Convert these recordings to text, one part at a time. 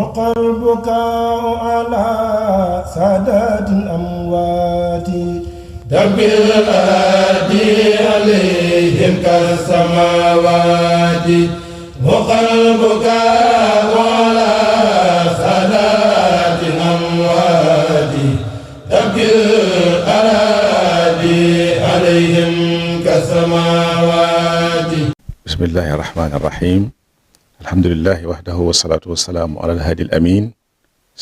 حق البكاء على سادات الأموات دبر الأدي عليهم كالسماوات حق البكاء على سادات الأموات دبر الأدي عليهم كالسماوات. بسم الله الرحمن الرحيم. الحمد لله وحده والصلاة والسلام على الهادي الأمين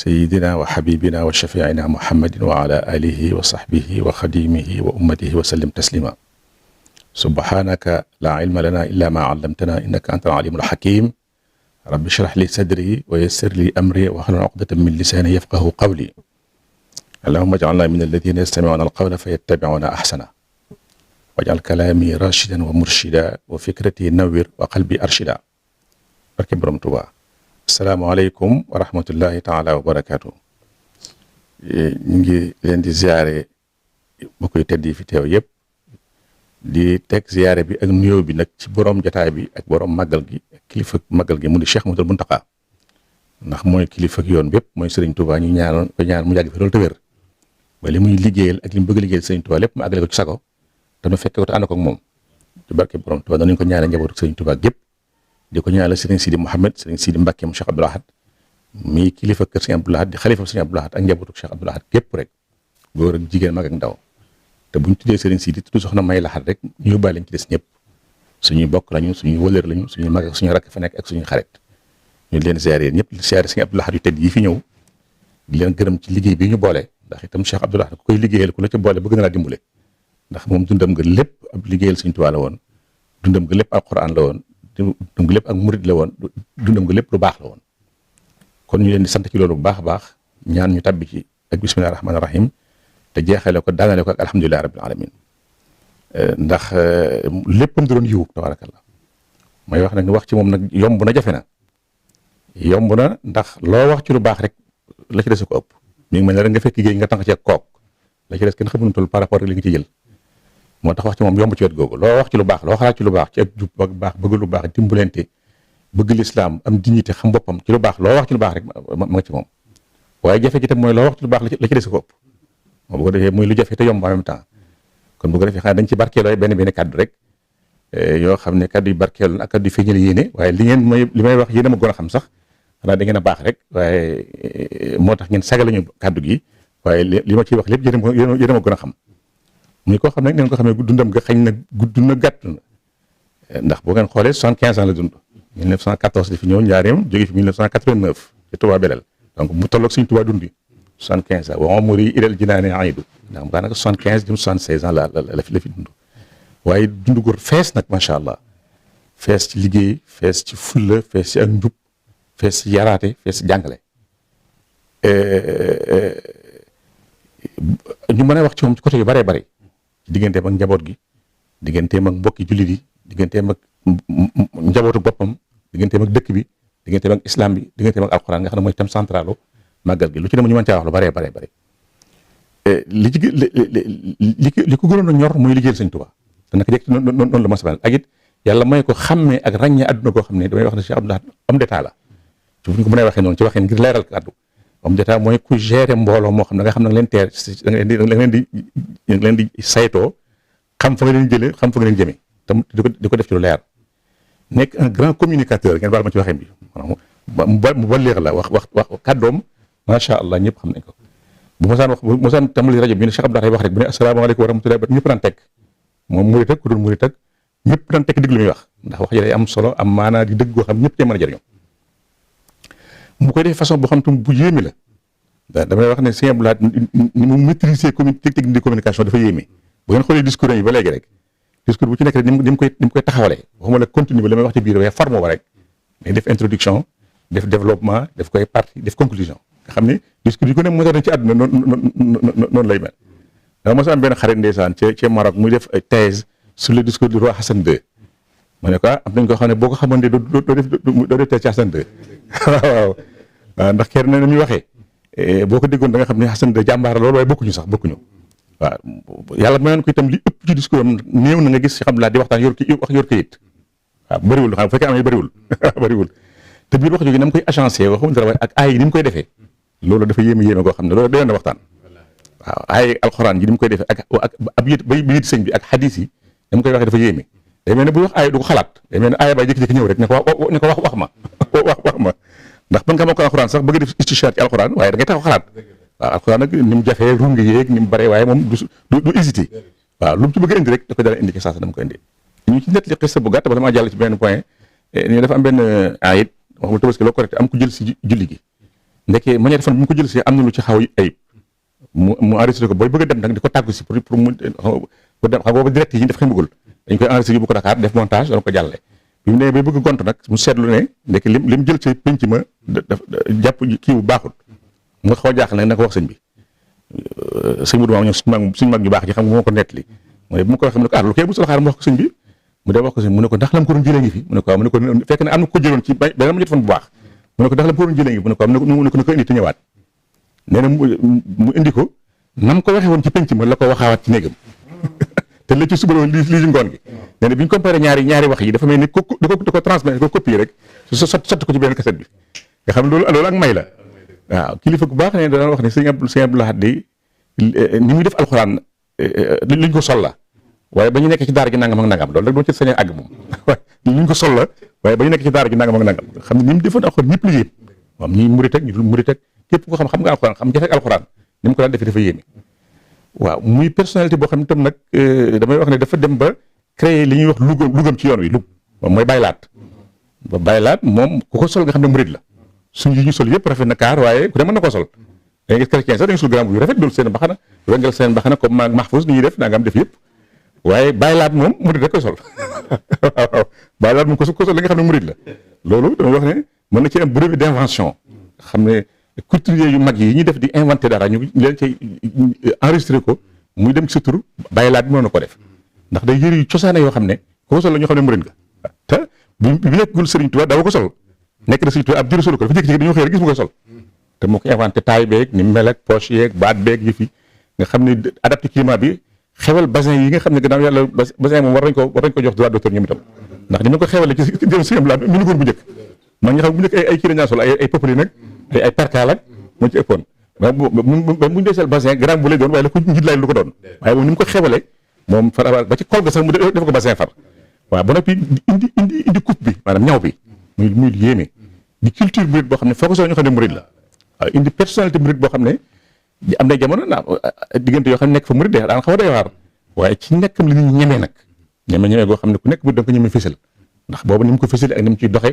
سيدنا وحبيبنا وشفيعنا محمد وعلى آله وصحبه وخديمه وأمته وسلم تسليما. سبحانك لا علم لنا إلا ما علمتنا إنك أنت العليم الحكيم. رب اشرح لي صدري ويسر لي أمري واحلل عقدة من لساني يفقه قولي. اللهم اجعلنا من الذين يستمعون القول فيتبعون أحسنه واجعل كلامي راشدا ومرشدا وفكرتي نوّر وقلبي أرشدا. barke borom Tuubaa. asalaamaaleykum wa rahmatullahi taala wa barakaatu. ñu ngi leen di ziare mbokk yi tedd yi fi teew yëpp di teg ziare bi ak nuyoo bi nag ci borom jotaay bi ak borom màggal gi ak kilifa màggal gi mu di Cheikh Mouhamadoul Mountakha ndax mooy kilifa yoon bépp mooy Serigne Touba ñu ñaanoon ko ñaan mu yàgg fi loolu te wér ba li muy liggéeyal ak li mu bëgg liggéeyal Serigne Touba lépp mu àggale ko ci sago te nu fekke ko te ànd ko ak moom ci barke borom Touba danañ ko ñaanal njabootu Serigne Touba gépp di ko ñaanal Serigne Sidi Mouhamed Serigne Sidi Mbacke mu Cheikh Abdoul Ahad mi kilifa kër Serigne Abdoul Ahad di xalifa Serigne Abdoul Ahad ak njabootu Cheikh Abdoul Ahad gépp rek góor ak jigéen mag ak ndaw te buñ tuddee Serigne Sidi tudd soxna May Lahad rek ñu yóbbaale lañ ci des ñëpp suñuy bokk lañu suñuy wëlër lañu suñuy mag ak suñu rakk fa nekk ak suñuy xarit ñu leen ziare ñëpp ziare Serigne Abdoul Ahad yu tedd yi fi ñëw di leen gërëm ci liggéey bi ñu boole ndax itam Cheikh Abdoul Ahad ku koy liggéeyal ku la ci boole bëgg na laa dimbale ndax moom dundam nga lépp ab liggéeyal Serigne Touba la woon dundam nga lépp alquran la woon dundam nga lépp ak murid la woon dundam nga lépp lu baax la woon kon ñu leen di sant ci loolu bu baax a baax ñaan ñu tabbi ci ak bismillahi rahmaani rahim te jeexale ko daanale ko ak alhamdulillahi rabbil alamin ndax léppam di doon yiw tabarakallah mooy wax nag ni wax ci moom nag yomb na jafe na yomb na ndax loo wax ci lu baax rek la ci des ko ëpp mi ngi mel ne rek nga fekk géej nga tànq ci ak kook la ci des kenn xamuñu toll par rapport ak li nga ci jël moo tax wax ci moom yomb ci wet googu loo wax ci lu baax loo xalaat ci lu baax ci ak jub ak baax bëgg lu baax dimbalante bëgg lislaam am dignité xam boppam ci lu baax loo wax ci lu baax rek ma nga ci moom waaye jafe gi tam mooy loo wax ci lu baax la ci des ko ëpp moo bu ko defee muy lu jafe te yomb en même temps kon bu ko defee xanaa dañ ci barkeeloo benn kaddu rek yoo xam ne kaddu yu barkeelu ak kaddu yu feeñal yéene waaye li may wax yéen a ma gën a xam sax xanaa da ngeen a baax rek waaye moo tax ngeen sagalañu kaddu gi waaye li ma ciy wax lépp yéen a ma gën a xam muy koo xam ne neen ko xam ne dundam nga xañ na gudd na gàtt na ndax boo ngeen xoolee 75 ans la dund 1914 di fi ñëw njaareem jóge fi 1989 ci Touba Belel donc mu tolloog suñu Touba dundi 75 ans wa umri ilal jinaani aidu ndax mu daanaka 75 jëm 76 ans la fi dund waaye dund gu fees nag macha allah fees ci liggéey fees ci fulla fees ci ak njub fees ci yaraate fees ci jàngale ñu mën a wax ci moom ci côté yu bëree bëri digganteem ak njaboot gi digganteem ak mbokki jullit yi digganteem ak njabootu boppam digganteem ak dëkk bi digganteem ak islam bi digganteem ak alxuraan nga xam ne mooy thème centralu màggal gi lu ci dem ñu mën caa wax lu bëree bëri li ko gënoon a ñor muy liggéeyal Sëñ Tuubaa te naka jekk noonu la mas a mel ak it yàlla may ko xàmmee ak ràññee adduna koo xam ne damay wax ne Cheikh Abdoul Ahad homme d'état la ci fu ñu ko mën a waxee noonu ci waxee ngir leeral kàddu homme d'état mooy ku gérer mbooloo moo xam ne nga xam ne leen teer da nga leen di saytoo xam fa nga leen jëlee xam fa nga leen jëmee te di ko def ci lu leer nekk un grand communicateur ngeen baal ma ci waxee bi mu balleex la wax kàddoom macha allah ñëpp xam nañ ko bu mosaan tàmbali rajo bi ne Cheikh Abdoul Ahad wax rek bu ne asalaamaaleykum wa rahmatullahi ñëpp daan teg moom murit ak ku dul murit ak ñëpp daan teg diglu muy wax ndax wax ji day am solo am maanaa di dëgg goo xam ñëpp tey mën a jëriñoo mu koy def façon boo xam tam bu yéeme la damay wax ne Sëñ Abdoul Ahad ni mu maîtriser technique de communication dafa yéeme bu ngeen xoolee discours yi ba léegi rek discours bu ci nekk rek ni mu koy taxawalee waxuma la continue ba li may wax ci biir waaye forme ba rek mais def introduction def développement def koy partie def conclusion nga xam ne discours yi ko ne mos a ci àdduna noonu lay mel dama mos a am benn xarit ndeysaan ci Maroc muy def thèse sur le discours du roi Hassan II ma ne ko am nañ ko xam ne boo ko xamante doo def thèse ci Hassan II waaw ndax kenn na muy waxee boo ko déggoon da nga xam ne Hassan II jàmbaara loolu waaye bokkuñu waaw yàlla mayoon ko itam li ëpp ci discours am néew na nga gis si xam laa di waxtaan yor kayit waaw bëriwul xam bu fekkee amee bëriwul te biir wax jóge na mu koy agencé waxum dara waaye ak aay yi ni mu koy defee loolu dafa yéeme koo xam ne loolu doyoon na waxtaan waaw aay alxuraan ji ni mu koy defee ak ab yit bay yit sëñ bi ak xadis yi ni mu koy waxee dafa yéeme day mel ne buy wax aay du ko xalaat day mel ne aaya bay jékki-jékki ñëw rek ne ko wax ma wax ma ndax mën nga moo ko alxuraan sax bëgg def istishaar ci alxuraan waaye da ngay taxaw xalaat waaw alxuraan nag ni mu jafee rungi yéeg ni mu bare waaye moom du hésité waaw lu mu ci bëgg a indi rek da ko dara indi ci saasa dama ko indi ñu ci nettali xista bu gàtt ba dama jàll ci benn point ni dafa am benn ayit wax mu tabaski loo correct am ku jël si julli gi ndekee manière fan bi mu ko jël si am na lu ci xaw ayib mu enregistré ko booy bëgg a dem nag di ko tàggu si pour mu dem xam booba direct yi ñu def xamagul dañ koy enregistré bu ko Dakar def montage dana ko jàlle bi mu nee bay bëgg gont nag mu seetlu ne ndekki lim jël ci penc ma jàpp kii bu baaxul mu xaw a jaaxal nag na ko wax sëñ bi sëñ Modou Maam ñoom suñu mag ñu baax ji xam nga moo ko nettali mu ne bu ma ko waxee mu ne ko lu koy bu sala xaar mu wax ko sëñ bi mu dem wax ko sëñ mu ne ko ndax lam ko doon jëlee ngi fi mu ne ko mu ne ko fekk ne am na ko jëloon ci beneen ma jot fan bu baax mu ne ko ndax lam ko doon jëlee ngi fi mu ne ko mu ne ko na ko indi te ñëwaat nee na mu indi ko nam ko waxee woon ci penc ma la ko waxaawaat ci néegam te la ci suba woon lii ci ngoon gi nee na bi ñu comparé ñaari wax yi dafa mel ni da ko transmettre ko copier rek sotti ko ci benn cassette bi nga xam ne loolu ak may la waaw kilifa gu baax ne dana wax ne sëñ Abdou Lahad di ni muy def alxuraan liñ ko sol la waaye ba ñu nekk ci daara gi nangam ak nangam loolu rek doon ci sañee àgg moom waaye liñ ko sol la waaye ba ñu nekk ci daara gi nangam ak nangam xam ne ni mu defoon alxuraan ñëpp la yéem moom ñi murit ak ñu dul murit ak képp ko xam nga alxuraan xam jafe alxuraan ni mu ko daan defee dafa yéeme waaw muy personnalité boo xam ne tam nag damay wax ne dafa dem ba créer li ñuy wax lugam ci yoon wi lug moom mooy baylaat ba baylaat moom ku ko sol nga xam ne murit la suñ yi ñu sol yëpp rafet na kaar waaye ku ne mën na koo sol da ngay gis chrétien sax da ngay sol grand bu rafet doolu seen baxana wengal seen baxana comme maag Mahfouz ni ñuy def naa nga am def yëpp waaye baylaat moom murit rek koy sol waaw baylaat moom ko sol li nga xam ne murit la loolu damay wax ne mën na ci am brevet d'invention xam ne couturier yu mag yi ñuy def di inventé dara ñu leen cay enregistré ko muy dem ci sa tur baylaat bi mën na ko def ndax day yëri yu cosaane yoo xam ne ku ko sol la ñoo xam ne murit nga te bi nekkul Sëriñ Tuubaa daw ko sol nekk na Sëriñ Tuubaa ab jëru solo ko dafa jékki-jékki dañoo xëy rek gis mu koy sol te moo ko inventé taille beeg ni mel ak poche yeeg baat beeg yi fi nga xam ne adapté climat bi xewal bassin yi nga xam ne gannaaw yàlla bassin moom war nañ ko jox droit d'auteur ñoom itam ndax ni ma ko xewale ci jëm si la mi nugoon bu njëkk man nga xam bu njëkk ay kii lañaa sol ay popoli nag ay perkaal ak moo ci ëppoon buñu deesal bassin grand bu lay doon waaye la ko njit laay lu ko doon waaye moom ni mu ko xewale moom far ba ci kol ga sax mu def ko bassin far waaw ba noppi indi coupe bi maanaam ñaw bi muy yéeme di culture murid boo xam ne foo ko soo ñu xam ne murid la waaw indi personnalité murid boo xam ne am na jamono diggante yoo xam ne nekk fa murid daan xaw a doy waar waaye ci nekkam li ñu ñemee nag ñeme goo xam ne ku nekk murid da nga ko ñeme fësal ndax boobu ni mu ko fësale ak ni mu ciy doxe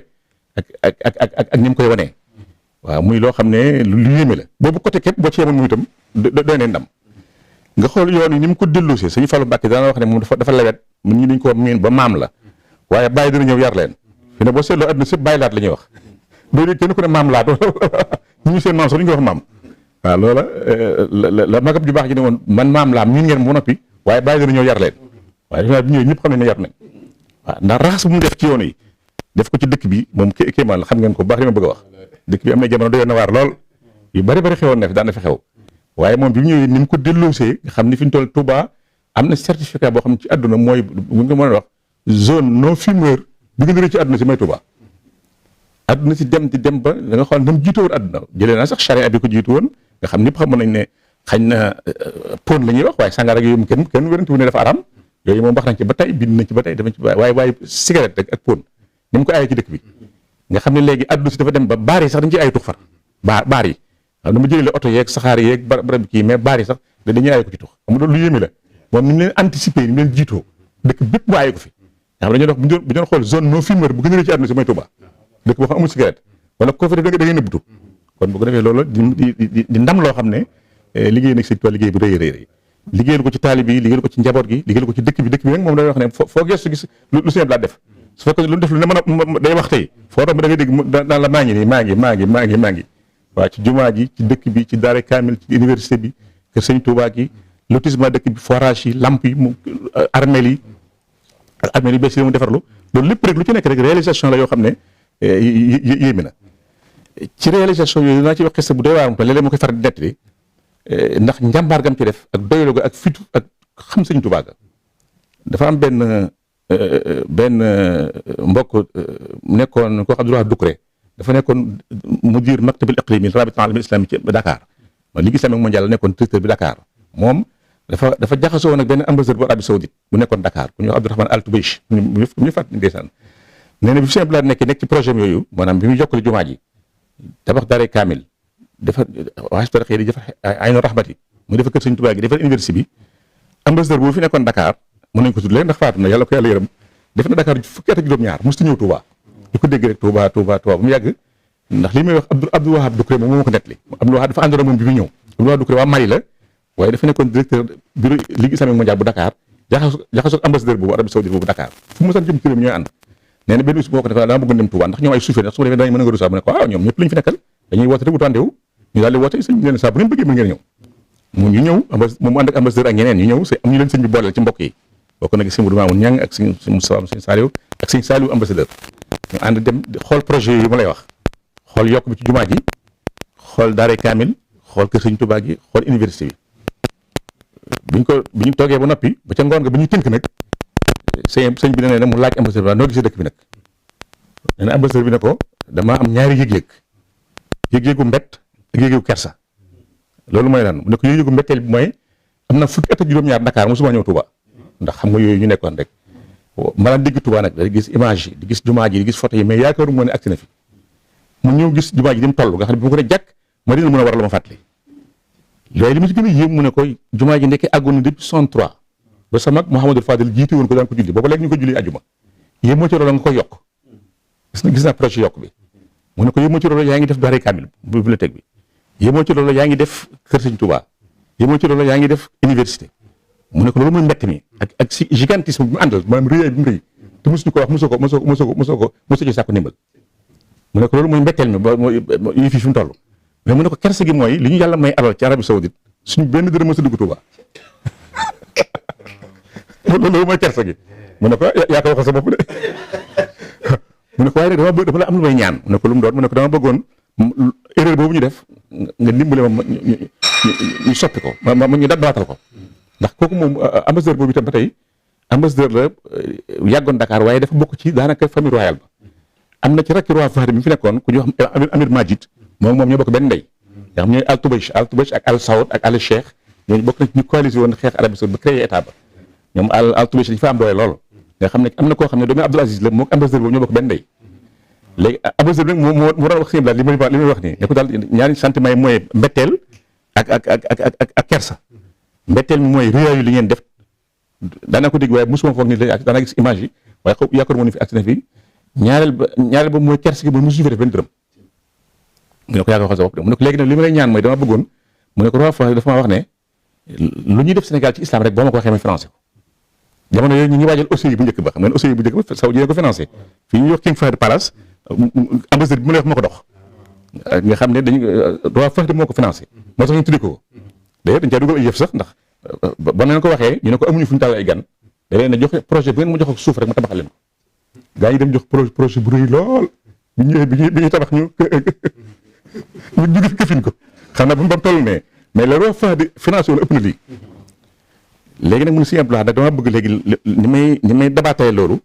ak ni mu koy wanee waaw muy loo xam ne lu yéeme la boobu côté képp boo ci yemoon muy itam doy ne ndam nga xool yoon yi ni mu ko delloosee Sëñ Fallu Mbàkke daana wax ne moom dafa lewet mun ñi dañ ko miin ba maam la waaye bàyyi dina ñëw yar leen fi ne boo seetloo àdduna sëpp bàyyi laat la ñuy wax boo dee kenn ku ne maam laat ñu seen maam sax duñu ko wax maam waaw loola la magam ju baax ji ne woon man maam laa miin ngeen mu noppi waaye bàyyi dina ñëw yar leen waaye defe naa bi ñëwee ñëpp xam ne yar nañ waaw ndax raxas bu mu def ci yoon yi def ko ci dëkk bi moom kéemaan la xam ngeen ko baax li ma bëgg a wax dëkk bi am na jamono doyoon na waar lool yu bari xewoon na fi daan na fi xew waaye moom bi mu ñëwee ni mu ko delloosee nga xam ni fi ñu toll Touba am na certificat boo xam ne ci àdduna mooy bu nga mën a wax zone non fumeur bi nga nëree ci àdduna si may Touba àdduna si dem di dem ba da nga xool nam jiitu woon àdduna jëlee naa sax charia bi ko jiitu woon nga xam ñëpp xam nañ ne xañ na pon la ñuy wax waaye sàngara ak yooyu kenn wérantu wu ne dafa aram yooyu moom wax nañ ci ba tey bind nañ ci ba tey dafa ci waaye cigarette rek ak pon ni mu ko aayee ci dëkk bi nga xam ne léegi àdduna si dafa dem ba baar yi sax dañ ci ay tux far baar yi waaw dama jëlee oto yeeg saxaar yeeg barab kii mais baar yi sax dañuy aayee ko ci tux xam nga loolu lu yéeme la moom ni mu leen anticiper ni mu leen jiitoo dëkk bépp mu aayee ko fi nga xam ne dañoo dox bu doon xool zone non fumeur bu gën a rëy ci àdduna si mooy Touba dëkk boo xam amul cigarette wala ko fa def da ngay nëbbutu kon bu ko defee loolu di ndam loo xam ne liggéey nag Sëñ Tuubaa liggéey bu rëy liggéeyal ko ci taalib yi liggéeyal ko ci njaboot gi liggéeyal ko ci dëkk bi nag moom day wax ne foo gestu gis lu Sëñ Abdu Lahat def su fekkee lu def lu ne mën a day wax tey foo romb da ngay dégg daan la maa ngi nii maa ngi waaw ci jumaa ji ci dëkk bi ci daara kaamil ci université bi kër Sëñ Tuubaa gi lotissement dëkk bi forage yi lamp yi armeel yi bees yi mu defarlu loolu lépp rek lu ci nekk rek réalisation la yoo xam ne yéeme na ci réalisation yooyu naa ci wax xista bu doy waaram te léeg-léeg ma koy faral di nettali ndax njàmbaar gam ci def ak doylu ga ak fitu ak xam Sëñ Tuubaa ga dafa am benn mbokk nekkoon koo xam ne Dukkure dafa nekkoon mudir maktabil iqlimi rabita alam islami ci Dakar ligue islamique mondiale nekkoon directeur bi Dakar moom dafa jaxasoo nag benn ambassadeur bu Arabie Saoudite bu nekkoon Dakar ku ñuy wax Abdourahmane Al Toubèche ñu fàttali ndeysaan nee na bi Sëñ Abdou Lahad nekk ci projet yooyu maanaam bi muy jokkale jumaa ji tabax daare kaamil dafa waastar xëy di defar aynu rahmati mu defar kër Sëñ Tuubaa gi defar université bi ambassadeur boobu fi nekkoon Dakar mën nañu ko tudd léegi ndax faatu na yàlla ko yàlla yërëm def na Dakar fukki at ak juróom-ñaar mosu ñëw Touba di ko dégg rek Touba ba mu yàgg ndax li may wax Abdou Wahab Doucouré moom moo ko nettali Abdou Wahab dafa àndoon moom bi mu ñëw Abdou Wahab Doucouré waa Mali la waaye dafa nekkoon directeur bureau ligue islamique mondiale bu Dakar jaxasoo ambassadeur boobu Arabie Saoudite boobu Dakar fu mu mosaan jëm ci réew mi ñooy ànd nee na benn bis moo ko defee dama bëggoon dem Touba ndax ñoom ay suufee ndax su ma demee danañ mën a nga rusa mu ne ko waaw ñoom ñëpp lañu fi nekkal dañuy woote rek wutu rendez-vous ñu daal di woote sëñ bi leen saa bu ngeen bëggee mën ngeen ñëw ñu ñëw moom mu ànd ak ambassadeur ak ñeneen ñu ñëw am ñu leen sëñ bi booleel ci mbokk yi bokk na sëñ Modou Mamoun Niang ak sëñ Moussa sëñ Saliou ak sëñ Saliou ambassadeur ñu ànd dem xool projet yi ma lay wax xool yokk bi ci jumaa ji xool daare kaamil xool kër sëñ Touba gi xool université bi bi ñu toogee ba noppi ba ca ngoon nga ba ñuy tënk nag sëñ bi ne mu laaj ambassadeur noo gisee dëkk bi nag nee na ambassadeur bi ne ko damaa am ñaari yëg-yëgu mbett ak yëg-yëgu kersa loolu mooy lan mu ne ko yëg-yëgu mbetteel bi mooy am na fukki at ak juróom-ñaar Dakar mosuma ñëw Touba ndax xam nga yooyu ñu nekkoon rek ma daan dégg Touba nag da gis image yi di gis jumaa ji di gis photo yi mais yaakaaru moo ne agsi na fi mu ñëw gis jumaa ji di mu toll nga xam ne bu ma ko ne jàkk ma dina mën a war la ma fàttali waaye li ma ci gën a yéem mu ne ko jumaa ji nekkee àggoon na depuis 63 ba sa mag Mouhamadou Fadel jiite woon ko daan ko julli booba léegi ñu ko julli ajuma yéen moo ci loolu nga koy yokk gis naa projet yokk bi mu ne ko yéen moo ci loolu yaa ngi def daara kaamil bibliothèque bi yéen moo ci loolu yaa ngi def kër Sëñ Touba yéen moo ci loolu yaa ngi def université mu ne ko loolu mooy mbett mi ak si gigantisme bi mu àndal maanaam rëyaay bi mu rëy te mosuñu ko wax mosoo ci sàkku ndimbal mu ne ko loolu mooy mbetteel mi ba yi fii fi mu toll mais mu ne ko kerse gi mooy li ñu yàlla may alal ci Arabie Saoudite suñu benn dërëm mos a dugg Touba loolu mooy kerse gi mu ne ko yaa ko waxal sa bopp de mu ne ko waaye nag dafa la am lu may ñaan mu ne ko lu mu doon mu ne ko dama bëggoon erreur boobu ñu def nga dimbale ma ñu soppi ko ma ñu dabaatal ko ndax kooku moom ambassadeur boobu itam ba tey ambassadeur la yàggoon Dakar waaye dafa bokk ci daanaka famille royale ba am na ci rakki roi Fahd mi fi nekkoon ku ñuy wax Amir Majid moom ñoo bokk benn ndey nga xam ñooy Al Toubèche ak Al Saoud ak Al Cheikh ñooñu bokk na ci ñu coalisé woon xeex Arabie Saoudite ba créé état ba ñoom Al Toubèche dañu fa am doole lool nga xam ne am na koo xam ne doomu Abdoul Aziz la moo ambassadeur boobu ñoo bokk benn ndey léegi ambassadeur bi nag moo doon wax sëñ daal li may wax nii ne ko daal ñaari sentiment yi mooy mbetteel ak kersa mbetteel mi mooy réew yi li ngeen def daanaa ko dégg waaye mosuma foog ni la daanaa gis image yi waaye xaw yaakaar moo ni fi agsi na fi ñaareel ba mooy kersa gi mooy mosuñu fi def benn dërëm mu ne ko yaa ko waxal sa bopp de mu ne ko léegi nag li ma lay ñaan mooy dama bëggoon mu ne ko roi France dafa ma wax ne lu ñuy def Sénégal ci islam rek boo ma ko waxee ma financé ko jamono yooyu ñu ngi waajal OCI bu njëkk ba xam ngeen OCI bu njëkk ba Saoudi ko financé fii ñuy wax King Fahd Palace ambassadeur bi mu lay wax moo ko dox nga xam ne dañu roi Fahd moo ko financé moo tax ñu tuddi ko d'ailleurs dañ caa dugal ay yëf sax ndax ba leen ko waxee ñu ne ko amuñu fu ñu tàll ay gan da leen a joxe projet bu ngeen ma jox ak suuf rek ma tabaxal leen ko gaa yi dem jox projet bu rëy lool bi ñëwee bi ñuy tabax ñu def këfin ko xam naa ba mu toll ne mais le roi Fahd financé wala ëpp na lii léegi nag mun si Abdou Lahad dama bëgg léegi ni may dabaatee loolu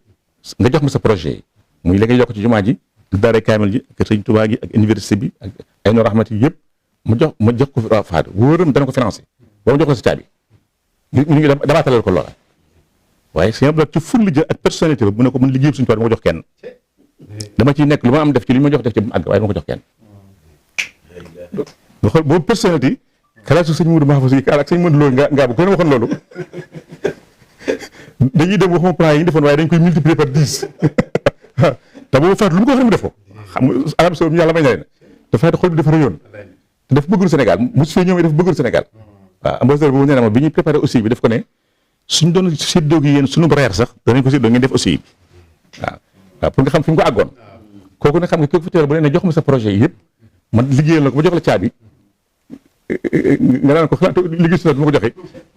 nga jox ma sa projet yi muy léegi yokk ci jumaa ji ak daara kaamil ji ak Sëñ Tuubaa gi ak université bi ak ay no rahmat yi yëpp ma jox ko roi Fahd wóoram dana ko financé ba ma jox ko sa caabi ñu ngi dabaataleel ko loola waaye Sëñ Abdou Lahad ci fulla jë ak personnalité ba mu ne ko mën liggéey Sëñ Tuubaa du ma ko jox kenn dama ciy nekk lu ma am def ci li ma jox def ci bu mu àgg waaye du ma ko jox kenn nga xool boobu personnalité kalaasu sëñ Moudou Mahfouz yi ak sëñ Modou Lo ngaa bu ko ne waxoon loolu dañuy dem waxuma plan yi ñu defoon waaye dañ koy multiplier par 10 te boobu Fahd lu mu ko wax mu def ko xam nga Arabie Saoudite yàlla may na leen te Fahd xol bi dafa rëyoon te dafa bëggul Sénégal mosu fee ñëw dafa bëggul Sénégal waaw ambassadeur boobu nee na ma bi ñuy préparé aussi bi def ko ne suñ doon séddoo gi yéen suñu reer sax danañ ko séddoo ngeen def aussi bi waaw pour nga xam fi mu ko àggoon kooku nag xam nga kooku fi teewal bu ne jox ma sa projet yi yëpp man liggéeyal la ko ba jox la caabi nga naan ko xalaat liggéey si ma ko joxe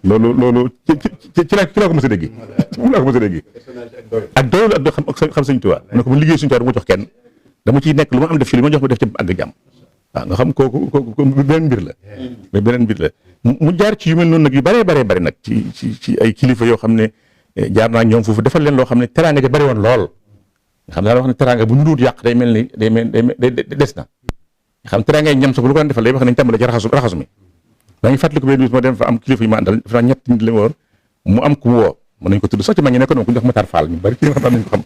loolu ci laa ko mos a dégg moom laa ko mos a dégg ak doylu ak xam Sëñ Tuubaa mu ne ko ma liggéey Sëñ Tuubaa du ma jox kenn dama ciy nekk lu ma am def ci li ma jox ma def ci àgg jàmm waaw nga xam kooku beneen mbir la mais beneen mbir la mu jaar ci yu mel noonu nag yu bëree nag ci ay kilifa yoo xam ne jaar naa ñoom foofu defal leen loo xam ne teraanga ja bëri woon lool nga xam daal wax ne teraanga bu ñu duut yàq day mel ni des na nga xam teraanga ñam sax bu lu ko daan defal day wax nañ tàmbale ci raxasu mi daa ngi fàttali ko benn bis ma dem fa am kilifa yu ma àndal dafa ñett nit la woon mu am ku mu woo mën nañ ko tudd sax ci mag ñi nekkoon ku ñu wax Matar Fall ñu bari ci xam nañ ko xam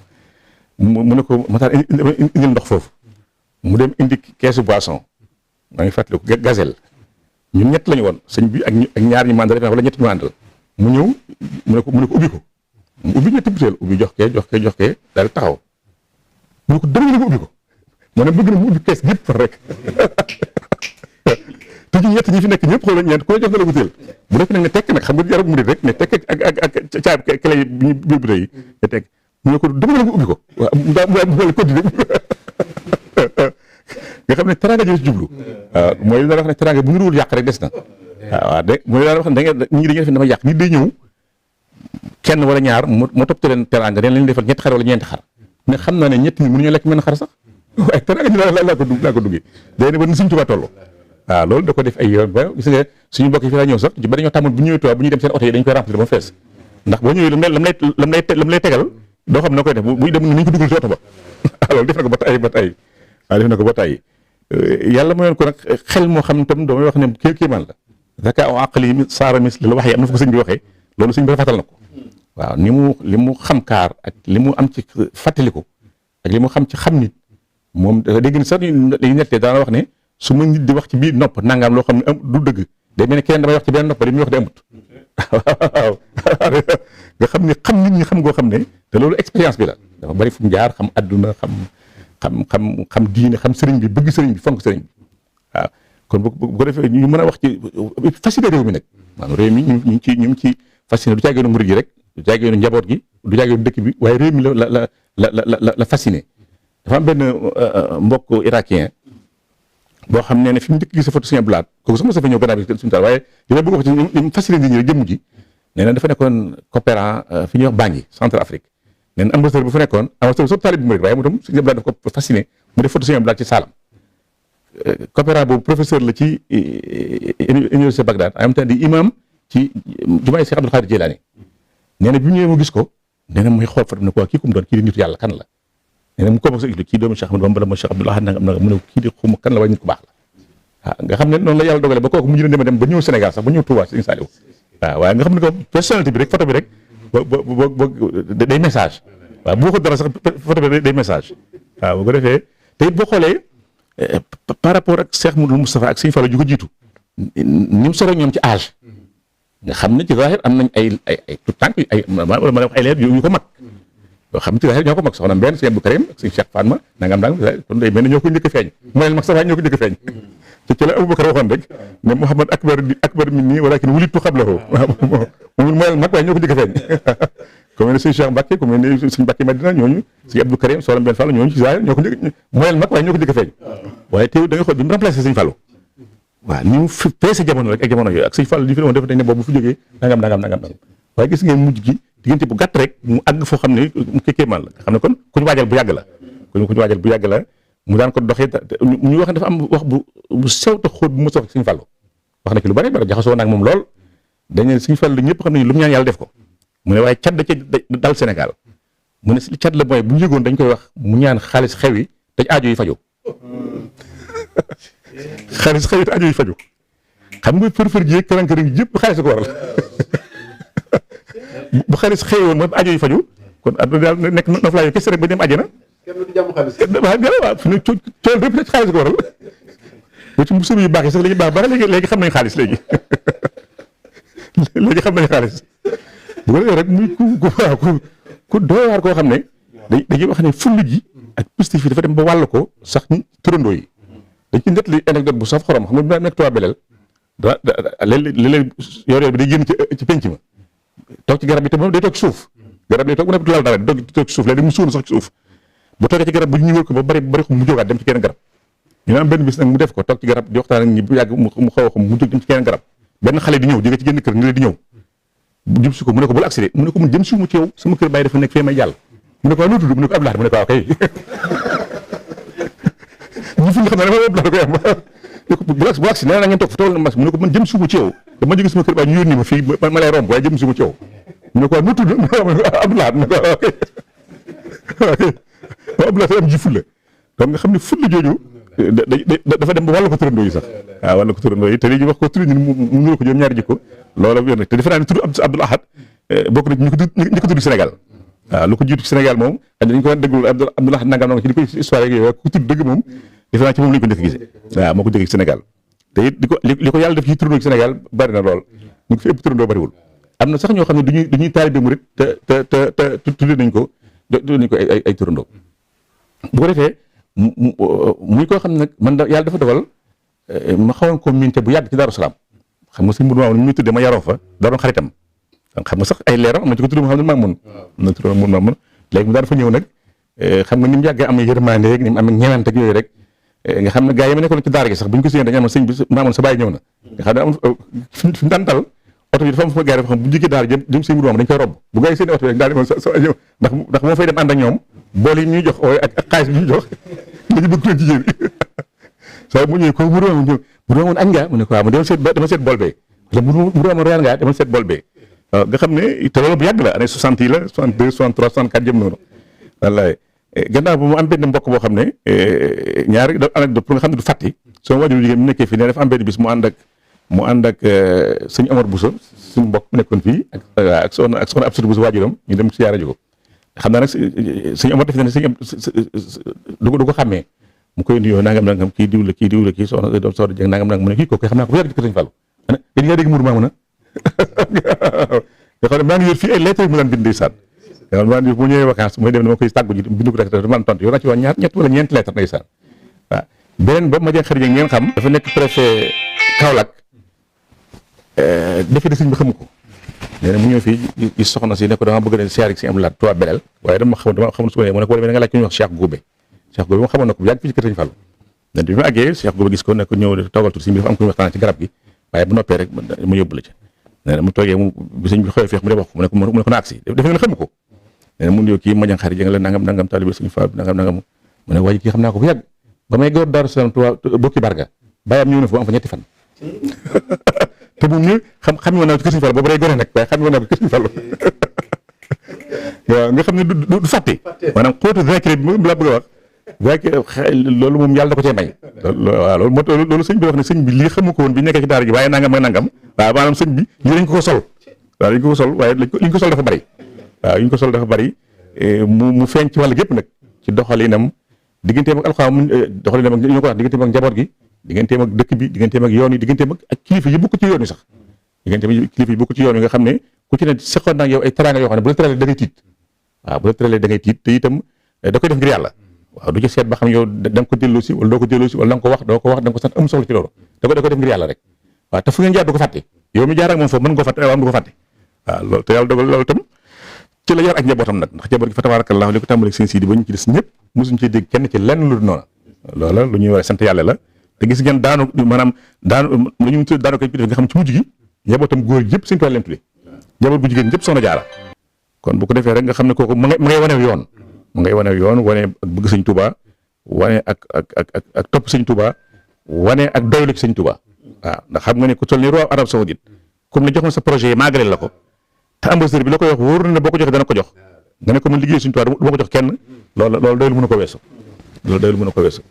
mu ne ko Matar indil ndox foofu mu dem indi keesu boisson maa ngi fàttali ko gazelle ñun ñett lañu woon sëñ bi ak ñaar ñu mandal wala ñett ñu mandal mu ñëw mu ne ko ubbi ko mu ubbi ñetti butéel ubbi jox kee daal di taxaw mu ne ko dama nga ubbi ko moo ne bëgg na mu ubbi kees gépp far rek te ñu ñett ñi fi nekk ñëpp xoolal ñeent ko jox nga la butéel bu nekk nag ne tekk nag xam nga jarul mu di rek ne tekk ak caab clé yi bi ñu butéel yi ne tekk mu ne ko dama nga ubbi ko waaw mu continuer nga xam ne teraanga ji jublu waaw mooy daal wax ne teraanga bu ngiruwul yàq rek des na waaw de mooy daal wax ne da ngeen ñi dañuy def dama yàq nit day ñëw kenn wala ñaar moo topp leen teraanga dañ leen defal ñetti xar wala ñeenti xar ne xam naa ne ñett ñi mënuñu lekk mën xar sax waaye teraanga ji laa ko duggee day ne ba Sëñ Tuubaa toll waaw loolu da ko def ay yoon ba gis nga suñu mbokk yi fi laa ñëw sax ba dañoo tàmmoon bu ñëwee Tuubaa bu ñuy dem seen oto yi dañ koy remplir ba mu fees ndax boo ñëwee lam lay tegal doo xam na koy def buy dem nañ ko dugal ci oto ba loolu def na ko ba tay waaw def na ko ba tay yàlla mayoon ko nag xel moo xam tam damay wax ne kéemaan la zaka aw aqli saara mis la wax yi am na fa ko sëñ bi waxee loolu sëñ bi fatal na ko waaw li mu xam kaar ak li mu am ci fàttaliku ak li mu xam ci xam nit moom dafa dégg ni sax dañuy nettee daana wax ne su ma nit di wax ci biir nopp nangaam loo xam ne du dëgg day mel ne keneen damay wax ci benn nopp li muy wax di amut waaw nga xam ne xam nit ñi xam ngoo xam ne te loolu expérience bi la dafa bari fu mu jaar xam adduna xam diine xam sëriñ bi bëgg sëriñ bi fonk sëriñ bi waaw kon bu ko defee ñu mën a wax ci fasciné réew mi nag maanaam réew mi ñu ngi ci fasciné du caageenu murid gi rek du caageenu njaboot gi du caageenu dëkk bi waaye réew mi la fasciné dafa am benn mbokk irakien boo xam ne fi mu njëkk gis sa photo Sëñ Abdou Lahad kooku sama sa fa ñëw gannaaw bi suñu taal waaye li ma bëgg wax ci ñu fasciné nit ñi rek jëmm ji nee na dafa nekkoon coopérant fi ñuy wax Bangui Centre Afrique nee na ambassadeur bu fa nekkoon ambassadeur soo taalib bi mu rek waaye mu tam Sëñ Abdou Lahad daf ko fasciné mu def photo Sëñ Abdou Lahad ci saalam coopérant boobu professeur la ci université Bagdad en même temps di imam ci jumaay Cheikh Abdou Khadir Jilani nee na bi ñëwee mu gis ko nee na muy xool fa ne ko kii ku mu doon kii di nitu yàlla kan la nee na mu commencé expliqué kii doomu Cheikh Ahmadou Bamba ma Cheikh Abdou Lahad nangam nangam mu ne kii di xuma kan la waaye nit ku baax la waaw nga xam ne noonu la yàlla dogale ba kooku mujj na dem ba ñëw Sénégal sax ba ñëw Touba Sëñ Saliou waaw waaye nga xam ne ko personnalité bi rek photo bi rek ba day message waaw boo ko dara sax photo bi day message waaw boo ko defee te it boo xoolee par rapport ak Cheikh Moudou Moustapha ak Sëñ Fallou ju ko jiitu ni mu sore ñoom ci âge nga xam ne ci zahir am nañ ay tout tànk ay ma wax ay leer yu ko mag yoo xam ne ci zahir ñoo ko mag soxna benn Sëñ Abdou Karim ak Sëñ Cheikh Fatma nangam kon day mel ne ñoo ko njëkk a feeñ mu leen mag sax ñoo ko njëkk a feeñ te ci la Aboubacar waxoon rek ne Mouhamad akbar minni walakin wulidtu qablahu moom mooy mag waaye ñoo ko njëkk a feeñ ku mel ne Sëñ Cheikh Mbacke ku mel ne Sëñ Mbacke Madina ñooñu Sëñ Abdou Karim soxna benn Fall ñooñu ci zahir ñoo ko njëkk mooy mag waaye ñoo ko njëkk a feeñ waaye teew da nga xool bi mu remplacé Sëñ Fallou waaw ni mu fi peese jamono rek ak jamono yooyu ak Sëñ Fallou li fi woon def dañ ne boobu bu fi jógee nangam waaye gis ngeen mujj gi diggante bu gàtt rek mu àgg foo xam ne mu kéemaan la nga xam ne kon ku ñu waajal bu yàgg la ku ñu waajal bu yàgg la mu daan ko doxee ñu wax ne dafa am wax bu sew te xóot bu mu sof Sëñ Fallou wax na ci lu bari bari jaxasoo naag moom lool dañ ne Sëñ Fallou ñëpp xam nañu lu mu ñaan yàlla def ko mu ne waaye cat da ca dal Sénégal mu ne cat la mooy bu ñu yëgoon dañ koy wax mu ñaan xaalis xew yi te aajo yi faju xaalis xew yi te aajo yi faju xam nga fër ji këran-këran yëpp xaalis ko waral bu xaalis xëyoon mooy aajo yi faju kon àdduna daal nekk noflaayu kese rek ba dem àjjana kenn du jàmm xaalis waaw fi ne cool répp xaalis ko waral ba ci musóor yu baax yi sax lañu baax léegi xam nañ xaalis léegi xam nañ xaalis bu ko defee rek muy ku doy waar koo xam ne dañuy wax ne fulla ji ak positif yi dafa dem ba wàll ko sax turandoo yi dañ ci nettali anecdote bu saf xorom xam nga nekk Tuubaa beleel léeg-léeg yor bi day génn ci penc ma toog ci garab bi te moom day toog ci suuf garab day toog mu nekk du laal dara di toog ci suuf léegi mu suuna sax ci suuf bu toogee ci garab bu ñu wër ko ba bari mu jógaat dem ci keneen garab ñu am benn bis nag mu def ko toog ci garab di waxtaan ak ñi bu yàgg mu xaw a xam mu jóg dem ci keneen garab benn xale di ñëw jóge ci génn kër ni la di ñëw jëm si ko mu ne ko bul accédé mu ne ko mun jëm si mu ci yow sama kër bàyyi dafa nekk fee may jàll mu ne ko waaw loo tudd mu ne ko Abdou Lahad mu ne ko waaw kay ñu fi nga xam ne dama Abdou Lahad koy am bu agsi nee na ngeen toog fa tool na mas mu ne ko man jëm suumu ci yow dama jóge sama kër ba ñu yónni ma fii ma lay romb waaye jëm suumu ci yow mu ne ko nu tudd Abdou Lahad mu ne ko ok Abdoulaye am ji fulla donc nga xam ne fulla jooju dafa dem ba wàllu ko turandoo yi sax waaw wàllu ko turandoo yi te léegi wax ko tur mu nuru ko ñoom ñaari jikko loola wér na te defe naa ne tur Abdoul Ahad bokk na ñi ko tudd Sénégal waaw lu ko jiitu Sénégal moom dañ ko déggul Abdoul Ahad nangam nangam ci li koy histoire yeeg yooyu ku tudd dëgg moom defe naa ci moom lañu ko njëkk gisee waaw moo ko jógee Sénégal te it li ko yàlla def ci turandoo ci Sénégal bari na lool ñu ko fi ëpp turandoo bariwul am na sax ñoo xam ne duñuy taalibe murit te tudde nañ ko ay turandoo bu ko defee muy koo xam ne nag man yàlla dafa dogal ma xawoon ko miinte bu yàgg ci Daaru Salaam xam nga sëñ Mourou Mamoun mi muy tuddee ma yaroo fa daa doon xaritam xam nga sax ay leeram am na ci ko tudd Mouhamadou Mamoun am na tudd Mamoun léegi mu daan fa ñëw nag xam nga ni mu yàggee am yërmande rek ni mu am ñewante ak yooyu rek nga xam ne gars yi ma nekkoon ci daara gi sax bu ñu ko séen dañu am sëñ bi Mamoun sa bàyyi ñëw na nga xam ne am fi mu daan dal oto bi dafa am fa gars yi dafa xam bu jógee daara jëm sëñ Mourou Mamoun dañ koy robb bu gars yi seen oto bi rek daal di sa ñëw ndax moo fay dem ànd ak ñoom bool yi ñuy jox ak xaalis bi ñuy jox dañu bëgg leen jigéen saa mu ñëwee ko mu doon añ nga mu ne ko waaw dama seet bool bee wala mu doon reer ngaa dama seet bool bee waaw nga xam ne te loolu bu yàgg la année 60 yi la 62 63 64 jëm noonu wallaay gannaaw ba mu am benn mbokk boo xam ne ñaari anecdote pour nga xam ne du fàtti sama waajur jigéen mu nekkee fii ne dafa am benn bis mu ànd ak sëñ Omar Bousso suñu mbokk mu nekkoon fii ak soxna Absou Bousso waajuram ñu dem si yaara ji ko xam naa nag sëñ Omar def na ne sëñ du ko xàmmee mu koy nuyoo nangam kii diw la kii soxna Jeng nangam mu ne kii kooku xam naa ko bu yàgg ci kër sëñ Fallou yéen nga dégg Mourou Mamouna nga xam ne maa ngi yor fii ay lettres mu daan bind ndeysaan nga xam ne maa ngi bu ñëwee vacances mooy dem dama koy tàggu ji bindu ko rek dama am tontu yor naa ci wax ñett wala ñeenti lettres ndeysaan waaw beneen ba ma jeng xarit ngeen xam dafa nekk préfet Kaolack defe de sëñ bi xamu ko nee na mu ñëw fii gis soxna si ne ko dama bëgg leen siyaare si am laat Touba Belel waaye dama xamul su ko ne mu ne ko wala nga laaj ku ñuy wax Cheikh Goubé moom xamoon na ko bu yàgg fii ci kër sëñ Fallou dan bi mu àggee Cheikh Goubé gis ko ne ko ñëw toogal tuuti sëñ bi dafa am ku ñu waxtaan ci garab gi waaye bu noppee rek mu yóbbu la ci nee na mu toogee bi sëñ bi xëy feex mu dem wax ko mu ne ko na agsi defe nga ne xamu ko nee na mu nuyoo kii majan xarit jënga la nangam taalibe sëñ Fallou nangam mu ne waaye kii xam naa ko bu yàgg ba may góor Daaru Salaam Touba bokki barga bàyyam ñëw na fa am fa ñetti fan te moom ñu xam woon naa ko kër sëñ Fallou boobu day gone nag waaye xam woon naa ko kër sëñ Fallou waaw nga xam ne du fàtte maanaam xóotu zakir bi moom laa bëgg a wax zakir loolu moom yàlla da ko cee may waaw loolu sëñ bi wax ne sëñ bi lii xamu ko woon bi nekkee ci daara ji waaye nangam ak nangam waaw maanaam sëñ bi lii dañ ko sol waaw dañ ko sol waaye li ñu ko sol dafa bari waaw li ñu ko sol dafa bari mu feeñ ci wàll gépp nag ci doxalinam digganteem ak alxaam doxalinam ak ñu ko wax digganteem ak njaboot gi digganteem ak dëkk bi digganteem ak yoon yi digganteem ak kilifa yi bokk ci yoon yi sax digganteem kilifa yi bokk ci yoon yi nga xam ne ku ci ne seqoon nag yow ay teraanga yoo xam ne bu la teralee da ngay tiit waaw bu la teralee da ngay tiit te itam da koy def ngir yàlla waaw du ci seet ba xam yow da nga ko delloo si wala doo ko delloo si wala da nga ko wax doo ko wax da nga ko sant am soxla ci loolu da koy def ngir yàlla rek waaw te fu ngeen jaar du ko fàtte yow mi jaar ak moom foofu mën nga ko fàtte waaw am du ko fàtte waaw loolu te yàlla dogal loolu itam ci la yar ak njabootam nag ndax njaboot gi fa tabarakallah li ko tàmbali seen siidi ba ñu ci des ñëpp mosuñ ci dégg kenn ci lenn lu noonu loola lu ñuy war a sant yàlla la te gis ngeen daanu lu ñu tudd daanu koy def nga xam ci mujj gi njabootam góor yëpp suñu toile leen tuddee njaboot gu jigéen ñëpp soxna jaara kon bu ko defee rek nga xam ne kooku ma ngay wanew yoon wane ak bëgg sëñ Touba wane ak topp sëñ Touba wane ak doylu ci sëñ Touba waaw ndax xam nga ne ku toll ni roi Arabie Saoudite comme ne jox na sa projet yi maagaleel la ko te ambassadeur bi la koy wax wóor na ne boo ko joxee dana ko jox nga ne ko man liggéey sëñ Touba du ma ko jox kenn loolu doylu mën a ko weesu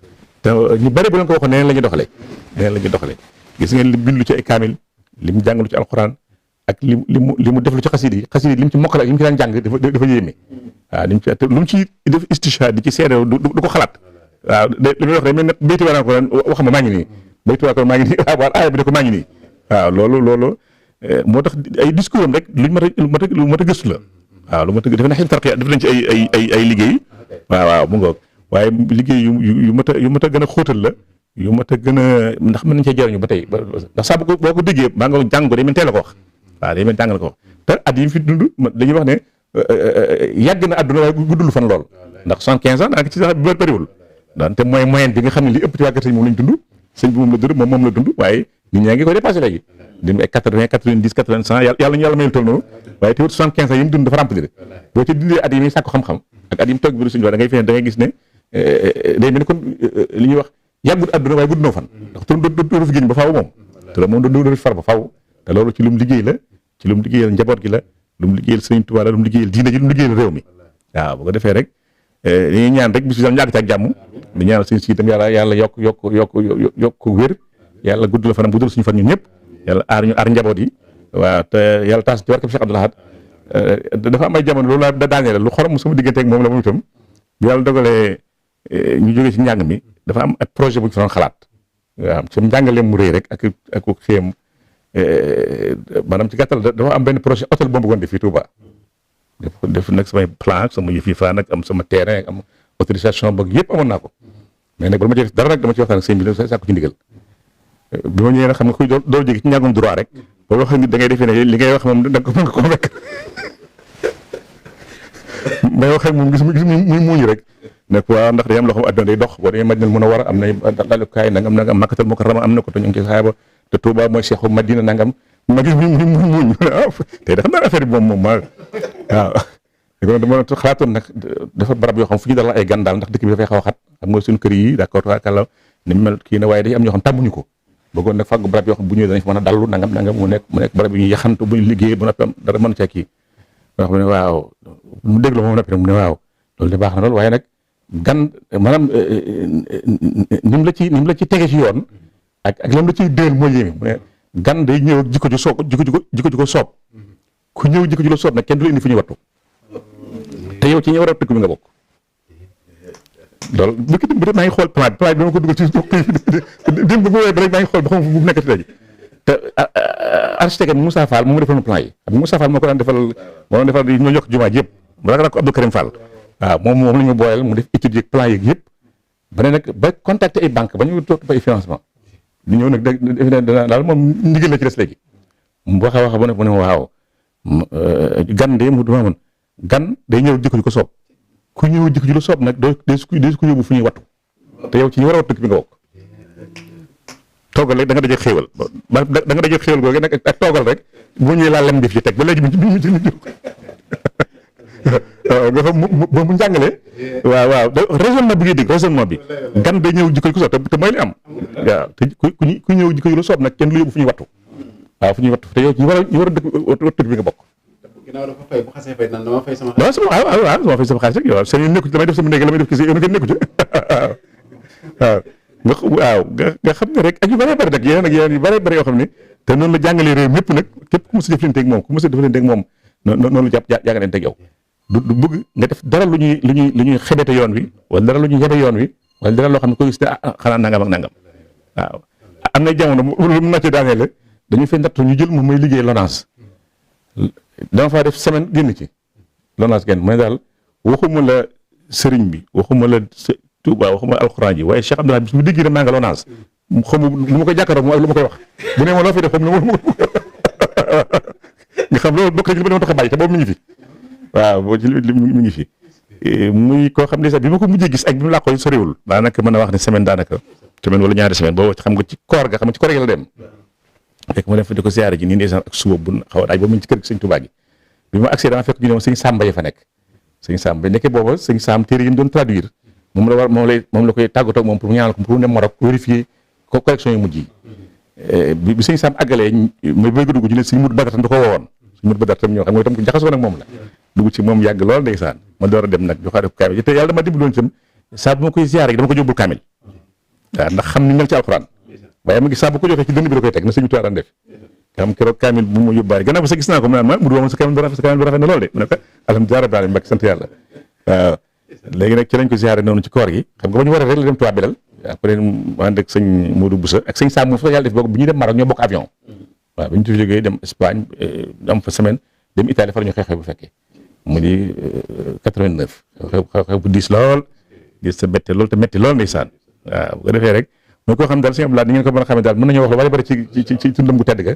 te ñu bari bu leen ko waxoon neneen la ñuy doxalee gis ngeen li bindu ci ay kaamil li mu jàngalu ci alxuraan ak li mu def lu ci xasida yi li mu ci mokkal ak li mu ci daan jàng dafa yéeme waaw lu mu ci def istishhaad di ci seede du ko xalaat waaw li muy wax rek mel ne béyti waa ko wax ma maa ngi nii béyti waa ko maa ngi nii waaw aaya bi ne ko maa ngi nii waaw loolu moo tax ay discours am rek lu mat a gëstu la waaw lu mat a defe na xel tarqiya def nañ ci ay liggéey waaw mu ngoog waaye liggéey yu mat a gën a xóotal la yu mat a gën a ndax mën nañ cee jëriñu ba tey ndax saa boo ko déggee maa nga jàng ko day mel teel a ko wax waaw day mel jàng la ko wax te at yi fi dund dañuy wax ne yàgg na àdduna waaye guddul fan lool ndax 75 ans daanaka ci sax bi bëriwul te mooy moyenne bi nga xam ne li ëpp ci wàggat sëñ moom lañ dund sëñ bi moom la dund moom la dund waaye nit ñaa ngi koy dépassé léegi dund ay 80 90 80 100 yàlla ñu yàlla mayul toll noonu waaye te wut 75 ans yi mu dund dafa remplir boo ci dindee at yi muy sàkku xam-xam ak at yi mu toog biiru suñu da ngay da ngay gis ne day mel ni kon li ñuy wax yàggut àdduna waaye gudd noo fan ndax turam dootu fi génn ba faaw moom turam moom dootu fi far ba faaw te loolu ci lu mu liggéey la ci lu mu liggéeyal njaboot gi la lu mu liggéeyal Sëriñ Tuubaa la lu mu liggéeyal diine ji lu mu liggéeyal réew mi waaw bu ko defee rek dañuy ñaan rek bis bi ñu àgg ci ak jàmm di ñaan sëñ si itam yàlla yokk wér yàlla guddal fanam guddal suñu fan ñun ñëpp yàlla aar njaboot yi waaw te yàlla taas ci barke Cheikh Abdoul Ahad dafa am ay jamono loolu laa da daanee lu xorom sama diggante ak moom la moom itam bi yàlla dogalee ñu jógee ci njàng mi dafa am ak projet bu ñu fa doon xalaat waaw ci njàngaleem mu rëy rek ak xéem maanaam ci gàttal dafa am benn projet hôtel boo bëggoon def fii Touba def nag samay plan sama yëf yi fa nag am sama terrain am autorisation boog yëpp amoon naa ko mais nag bala ma ci def dara nag dama ci waxtaan ak sëñ bi sàkku ci ndigal bi ma ñëwee nag xam nga kuy doo jóge ci njàngum droit rek boo wax nit da ngay defee ne li ngay wax moom da nga ko mën nga convaincre may wax ak moom gis muy muuñu rek ne waaw ndax day am loo xam adduna day dox boo demee Madinal Munawwara am nay dalukaay nangam Makkatal Mukarrama am na ko te ñu ngi ci saaba te Touba mooy Cheikhu Madina nangam ma gis muy muuñ tey da xam naa affaire bi moom waaw léegi dama xalaatoon nag dafa barab yoo xam fu ñu dal ay gan daal ndax dëkk bi dafay xaw a xat xam nga suñu kër yi d'accord kàlla ni mel kii na waaye day am ñoo xam tàmmuñu ko bëggoon nag fàggu barab yoo xam bu ñëwee danañ fa mën a dallu nangam mu nekk barab yi ñuy yaxantu bu ñu liggéey ba noppi am dara mën caa kii wax mu ne waaw mu déglu moom noppi nag mu ne waaw loolu de baax na lool waaye nag gan maanaam ni mu la ci tege ci yoon ak lam la ciy déel mooy yéeme mu ne gan day ñëw ak jikko ju ko soob ku ñëw jikko ju la soob nag kenn du la indi fu ñuy wattu te yow ci ñi war a tëkk bi nga bokk loolu bu dee maa ngi xool plan bi dama ko dugal ci démb bu wéy ba rek maa ngi xool ba xam bu nekkati léegi te architecte bi Moussa Fall moom mu defoon plan yi xam nga Moussa Fall moo ko daan defal ñoo yokk jumaa ji yëpp mu rak ko Abdou Karim Fall waaw moom la ñu booyal mu def étude yeeg plan yeeg yëpp ba ne nag ba contacter ay banque ba ñu toog ba ay financement ñu ñëw nag daal moom ndigal la ci des léegi mu wax a wax ba ne waaw gan de mu duma mën gan day ñëw jikko ju ko soob ku ñëw jikko ju la soob nag day su ko yóbbu fu ñuy wattu te yow ci ñu war a wattu bi nga bokk toogal rek da nga daje xéewal da nga daje xéewal googu nag ak toogal rek bu ñëwee laa lem def ci teg ba léegi mi ci waaw nga xam mu njàngale waaw raisonnement bi ngay dégg raisonnement bi gan day ñëw jikko ju ko soob te mooy li am waaw te ku ñëw jikko ju la soob nag kenn lu yóbbu fu ñuy wattu waaw fu ñuy wattu te yow ñu war a dëkk wattu bi nga bokk ginnaaw dafa fay bu xasee fay nan dama fay sama xaalis. waaw sama fay sama xaalis rek yow seen yoon nekku ci damay def sama néeg la may def ci yoon ngeen nekku ci waaw nga xam ne rek ak yu bëree bëri nag yeneen yu bëree bëri yoo xam ne te noonu la jàngalee réew mépp nag képp ku mos a jëflanteeg moom ku mos a jëflanteeg moom noonu la jàngalanteeg yow du bëgg nga def dara lu ñuy xebete yoon wi wala dara lu ñuy yebe yoon wi wala dara loo xam ne ko gis ne xanaa nangam ak nangam waaw am na jamono lu mu nàcce daanee la dañu fay natt ñu jël moom may liggéey LONASE dama faa def semaine génn ci LONASE génn mooy daal waxuma la sëriñ bi waxuma la Touba waxuma alxuraan ji waaye Cheikh Abdoulaye bis bu déggee ne maa nga LONASE xam lu ma koy jàkkaaroo moom ak lu ma koy wax bu ne ma loo fay def xam ne nga xam loolu bokk na ci li ma doon tax a bàyyi te boobu mi ngi fi waaw boo ci mi ngi fi muy koo xam ne sax bi ma ko mujjee gis ak bi mu làqoo soriwul daanaka mën a wax ne semaine daanaka semaine wala ñaari semaine boobu xam nga ci koor ga xam nga ci koor gi la dem fekk ma dem fa di ko siyaare ji nii ndeysaan ak suba bu xaw a daaj boobu mu ngi ci kër gi sëñ Touba gi bi ma accès dama fekk ñu ne ma sëñ Samba ya fa nekk sëñ Samba nekkee booba sëñ Sam téere yi mu doon traduire moom la koy tàggatoo ak moom pour mu ñaanal ko pour mu dem Maroc vérifier ko correction yu mujj yi bi sëñ Sam àggalee may bëgg dugg ñu ne sëñ Moudou Badar tam da ko woowoon sëñ Moudou Badar tam ñoo xam nga tam ko jaxasoo nag moom la dugg ci moom yàgg lool ndeysaan ma door a dem nag joxaale ko kaamil te yàlla dama dimbaloon itam saa bu ma koy ziyaare dama ko yóbbul kaamil waaw ndax xam ni mel ci alxuraan waaye ma gis saa bu ko joxee ci dënn bi da koy teg na sëñ Tuubaa daan def nga xam keroog kaamil bu mu yóbbaale gannaaw ba sa gis naa ko mu naan ma mu doon sa kaamil bu rafet na lool de mu ne ko alhamdulilah rabbil alamin mbak sant yàlla waaw léegi nag ci lañ ko ziyaare noonu ci koor gi xam nga ba ñu war a rek la dem Tuubaa Belal après mu ànd ak sëñ Modou Boussa ak sëñ Sam moom sax yàlla def bokk bu ñuy dem Maroc ñoo bokk avion waaw bi ñu jógee dem Espagne am fa semaine dem Italie far ñu xew-xew bu fekkee mu di 89 xew-xew bu diis lool gis sa bette lool te metti lool ndeysaan waaw bu ko defee rek mooy koo xam daal sëñ Abdoulaye ni ngeen ko mën a xamee daal mën nañoo wax lu bari bari ci tundam gu tedd ga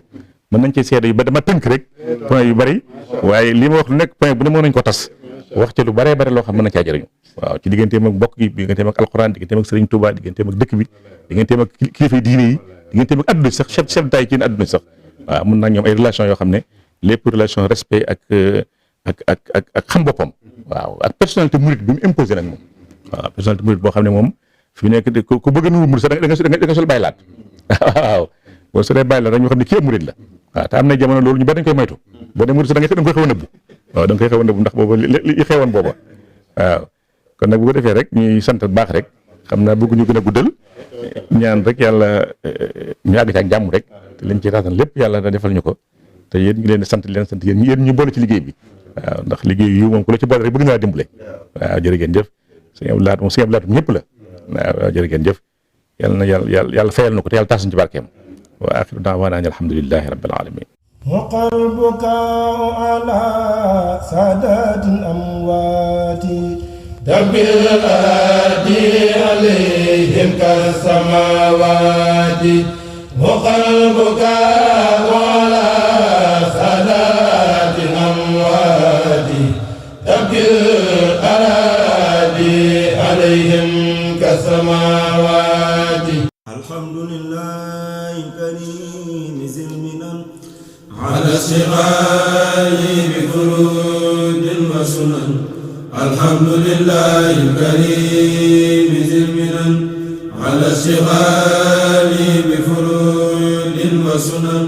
mën nañ cee seede yu ba dama tënk rek point yu bari waaye li ma wax lu nekk point bu ne mën nañ ko tas wax ci lu baree bari loo xam mën na caa jëriñu waaw ci digganteem ak mbokk gi digganteem ak alxuraan digganteem ak Serigne Touba digganteem ak dëkk bi digganteem ak kilifa diine yi digganteem ak adduna sax chef d'état ci adduna sax waaw mën naa ñoom ay relation yoo xam ne lépp relation respect ak xam boppam waaw ak personnalité murid bi mu imposé nag moom waaw personnalité murid boo xam ne moom fi nekk ku bëgg a nuru murid sax da nga sol bàyyi laat waaw boo solee bàyyi laat rek ñu xam ne kii ab murid la waaw te am na jamono loolu ñu bari dañ koy moytu boo dee murid sax da nga koy xaw a nëbbu waaw da nga koy xaw a nëbbu ndax booba li xewoon booba waaw kon nag bu ko defee rek ñuy sant bu baax rek xam naa bëgg ñu gën a guddal ñaan rek yàlla ñu àgg ci ak jàmm rek te liñ ci raatan lépp yàlla da defal ñu ko te yéen ñu leen di sant leen sant yéen ñu boole ci liggéey bi waaw ndax liggéey yu moom ku la ci boole rek bëgg naa dimbale waaw jërë ngeen jëf sëñ Abdou Lahad moom sëñ Abdou Lahad ñëpp la waaw jërë ngeen jëf yàlla na yàlla fayal na ko te yàlla taasuñ ci barkeem wa axiru daawaana an alhamdulillahi rabbil alamin وقلبك على سادات الأموات دبر الأدي عليهم كالسماوات وقلبك على سادات الأموات دبر الأدي عليهم كالسماوات الحمد لله الكريم ذي المنن على الشقاء بفرود وسنن الحمد لله الكريم ذي المنن على الشقاء بفرود وسنن